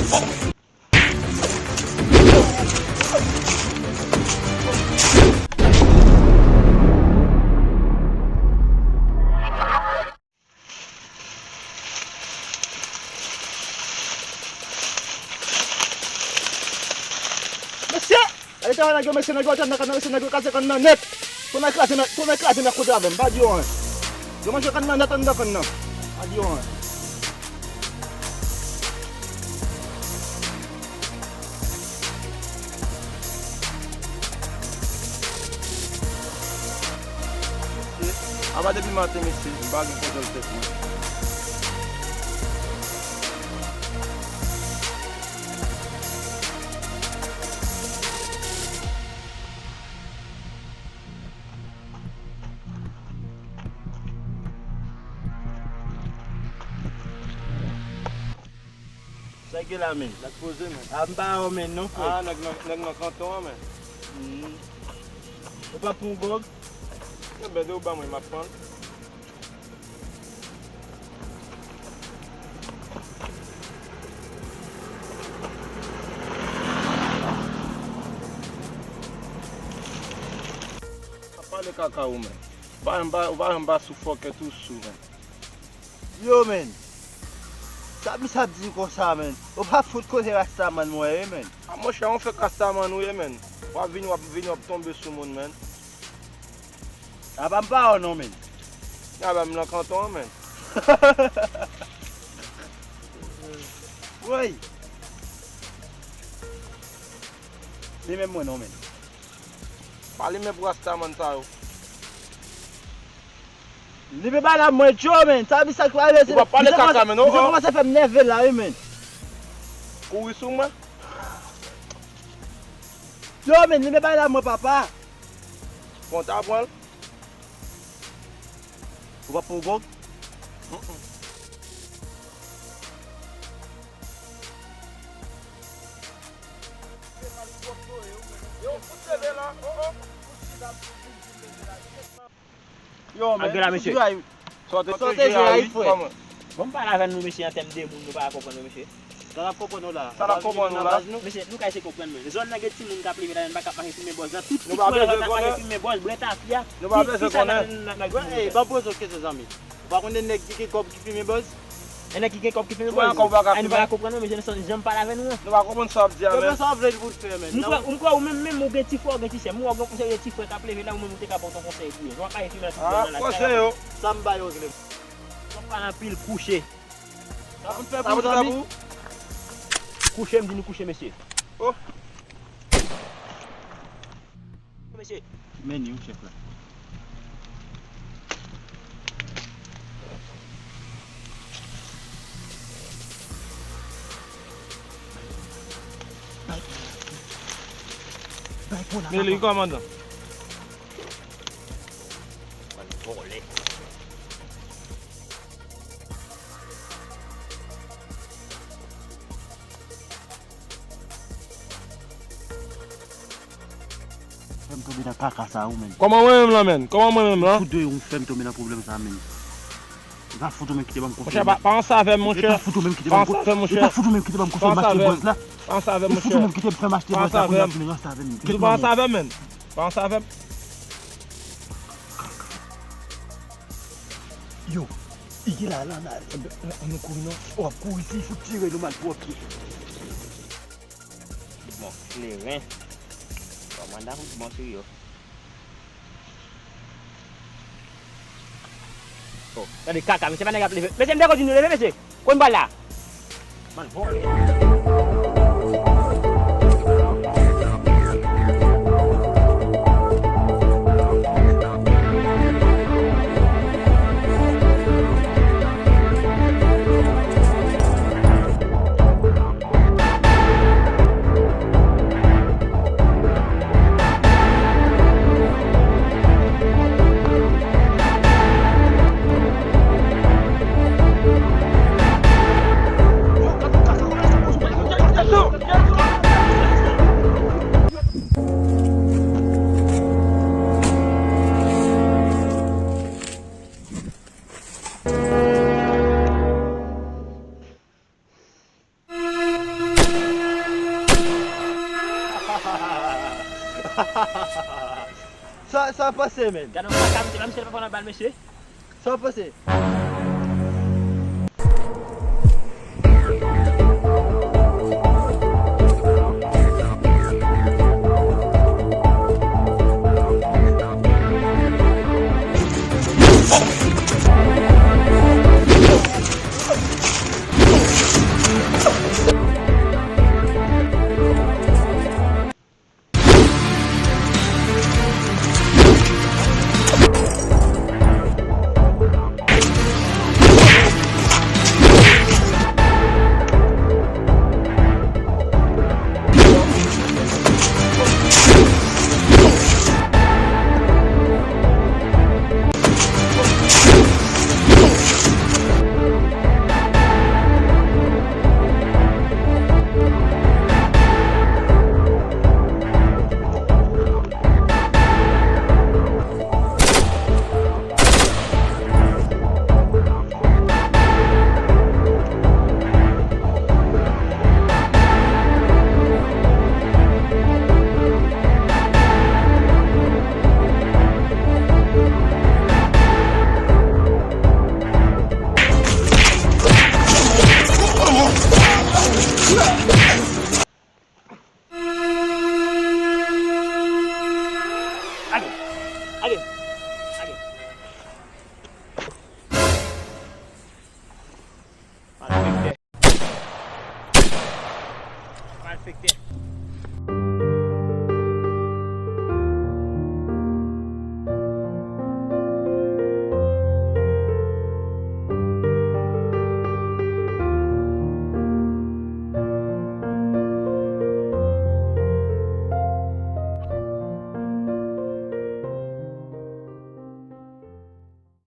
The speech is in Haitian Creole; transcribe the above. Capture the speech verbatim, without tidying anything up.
Mesye! Gade travay nèg yo, mesye, nèg yo antre anndan kann nan, mesye, nèg yo kraze kann nan nèt. Tonnè kraze, tonnè kraze nèg kote avè m, pa di yo anyen. Yo manje kann nan nèt anndan kann nan. Pa di yo anyen. Apa depi maten, mesye, m pa gen kontwòl tèt mwen. Sa k gen la, men? Nèg poze, men. A, m pa wè w, men, non, frè. A, nèg nan, nèg nan kanton an, men. Hmm. Ou pa pran yon gwòg? Ebyen, de ou ban mwen, m ap pran l. Ap pale kaka ou, men. Ou pa janm pa, ou pa janm pa sou fòkè tou sou, men. Yo, men. Sa misye ap di konsa, men? Ou pa fout koze Rastaman mwen ye, men. A, monchè, yon fèk Rastaman ou ye, men. W ap vini, w ap vini, w ap tonbe sou moun, men. Apa m pa wè w non, men. Apa m nan kanton an, men. Woy. Se menm mwen non, men. Pa limen pou Rastaman sa yo. Limen bay la mwen, Joe, men. Sa vin sa k pral rive. Ou pa pale kaka, men, non. Misye kòmanse fè m nève la, wi, men. Kouri sou mwen. Yo, men, limen bay la mwen, papa. Bon, ta pran l. Ou pa pran gwòg? Mm, mm. Yo, fout leve la. Oh, oh. Yo, men, antre la, mesye. Sòte jwe a, wi, frè. Bon, m pale avè nou, mesye, an tèm de moun, nou pa ka konprann nou, mesye. Sa n ap konprann nou la? Sa n ap konprann nou la? Mesye, nou ka eseye konprann mwen. Zòn nan gen timoun k ap leve la, n pa ka mache fimen bòz la. Tout pitit mwen la k ap mache fimen bòz, bwè tafya. Nou pa bezwen konnen. Ey, ban poze w kesyon, zanmi. Ou pa konnen nèg ki gen kòb ki fimen bòz? E nèg ki gen kòb ki fimen bòz. Ay, nou pa ka konprann mwen, mesye, nou janm pale avè nou an. Nou pa konprann sa w ap di a, men. Sa w vle pou l fè, men? M kwè, m kwè ou menm, menm ou gen ti frè, ou gen ti sè. M wè w gen konsèy de ti frè k ap leve la, ou menm ou te ka pote yon konsèy pou yo. Jan w ap mache fimen la. Konsèy yo. Sa m ba yo, regle. W ap pale anpil, kouche. Sa pou n fè pou ou, zanmi? Kouche, m di nou kouche, mesye. Oh. Mesye. Men ni, wi, chèf la. Men li, kòmandan. Vòlè. Fè m tonbe nan kaka sa, ou menm. Kòman mwen menm lan, menm? Kòman mwen menm lan? Fout de ou fè m tonbe nan pwoblèm sa, menm. E pa fout ou menm ki te ban m konsèy. Monchè, pa, pa ansanm avè m, monchè. E pa fout ou menm ki te ban m konsèy. E pa fout ou menm ki te ban m konsèy m achte bòz la. Pa ansanm avè m, monchè. E fout ou menm ki te fè m achte bòz la pou m vin ranse avè m. Di pa ansanm avè m, menm. Pa ansanm avè m. Yo, Ige la, la, la, ann nou kouri non. W ap kouri, si fout tire nou malpwòpte. Bon, kleren. Kòmandan fout bon sou yo. Oh, tande kaka, mesye, pa nèg ap leve. Mesye, m te kontinye leve, mesye. Konn bal la. Man, bon. Sa, sa pase, men? Gade yon kaka, misye, pa misye pa pran nan bal, mesye. Sa w panse? Age! Age! Age! Malfektè. Malfektè.